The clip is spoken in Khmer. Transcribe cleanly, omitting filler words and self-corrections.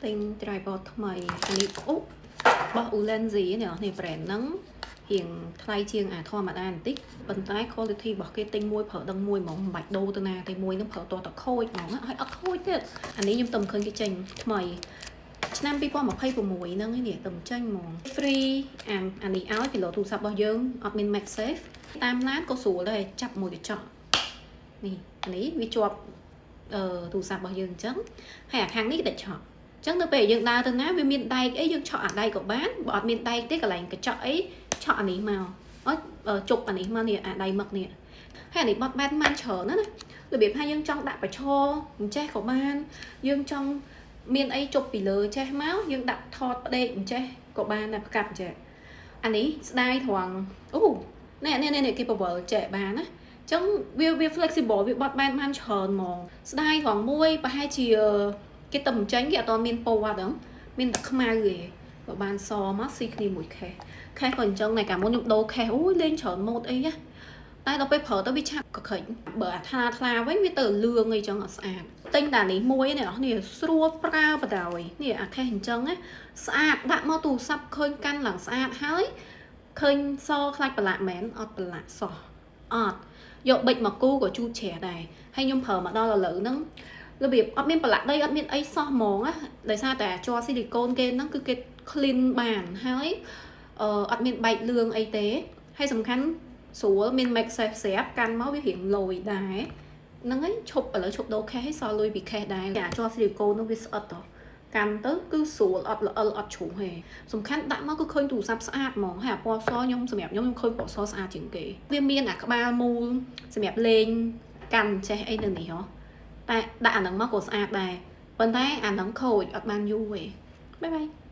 ទិញ tripod ថ្មីអានេះអូរបស់ Ulanzi នេះនេះ brand ហ្នឹងរៀងថ្លៃជាងអាធម្មតាបន្តិចប៉ុន្តែ quality របស់គេទិញមួយប្រើដឹងមួយហ្មងមិនបាច់ដូរទៅណាទេមួយហ្នឹងប្រើតតខូចហ្មងហើយអត់ខូចទៀតអានេះខ្ញុំទៅឃើញគេចេញថ្មីឆ្នាំ2026ហ្នឹងឯនេះទៅចេញហ្មង free អាអានេះឲ្យពីលោទូរស័ព្ទរបស់យើងអត់មាន MagSafe តាមឡានក៏ស្រួលដែរចាប់មួយកញ្ចក់នេះអានេះវាជាប់អឺទូរស័ព្ទរបស់យើងអញ្ចឹងហើយអាខាងនេះគេតែឆក់អញ្ចឹងនៅពេលយើងដើរទៅណាវាមានដែកអីយើងឆក់អាដែកក៏បានបើអត់មានដែកទេកន្លែងកញ្ចក់អីឆក់អានេះមកអត់ជប់អានេះមកនេះអាដៃមឹកនេះហើយអានេះបត់បែនបានច្រើនណាស់ណារបៀបថាយើងចង់ដាក់បញ្ឈរអញ្ចេះក៏បានយើងចង់មានអីជប់ពីលើចេះមកយើងដាក់ថតផ្ដេកអញ្ចេះក៏បានដែរផ្កាប់អញ្ចេះអានេះស្ដាយត្រង់អូនេះនេះនេះគេពវល់ចែកបានណាអញ្ចឹងវាវា flexible វាបត់បែនបានច្រើនហ្មងស្ដាយត្រង់មួយប្រហែលជាគេទៅបញ្ចេញគេអត់មានពណ៌ហ្នឹងមានតែខ្មៅទេបើបានសមកស៊ីគ្នាមួយ case case ក៏អញ្ចឹងដែរកាលមុនខ្ញុំដូរ case អូយលេងច្រើនម៉ូតអីណាតែដល់ពេលប្រើទៅវាឆាប់ក៏ខិញបើអាថ្លាថ្លាវិញវាទៅលឿងអីចឹងអត់ស្អាតទិញតែនេះមួយនេះនេះស្រួលប្រើបដ ாய் នេះអា case អញ្ចឹងណាស្អាតដាក់មកទូរស័ព្ទឃើញកាន់ឡើងស្អាតហើយឃើញសខ្លាចប្រឡាក់មែនអត់ប្រឡាក់សោះអត់យកបិចមកគូក៏ជូតជ្រះដែរហើយខ្ញុំប្រើមកដល់ឥឡូវហ្នឹងរបៀបអត់មានប្រឡាក់ដីអត់មានអីសោះហ្មងណាដោយសារតែជ័រស៊ីលីកូនគេហ្នឹងគឺគេ clean បានហើយអឺអត់មានបែកលឿងអីទេហើយសំខាន់ស្រួលមាន MagSafe ស្រាប់កាន់មកវារៀងលយដែរហ្នឹងហើយឈប់ឥឡូវឈប់ដូរ case ឲ្យសល់លុយពី case ដែរអាជ័រស៊ីលីកូននោះវាស្អិតតកាន់ទៅគឺស្រួលអត់ល្អិលអត់ជ្រុះទេសំខាន់ដាក់មកគឺឃើញទូរស័ព្ទស្អាតហ្មងហើយអាពណ៌សខ្ញុំសម្រាប់ខ្ញុំខ្ញុំឃើញពណ៌សស្អាតជាងគេវាមានអាក្បាលមូលសម្រាប់លេងកាន់ចេះអីនៅនេះហ៎តែដាក់អាហ្នឹងមកក៏ស្អាតដែរប៉ុន្តែអាហ្នឹងខូចអត់បានយូរទេbye bye.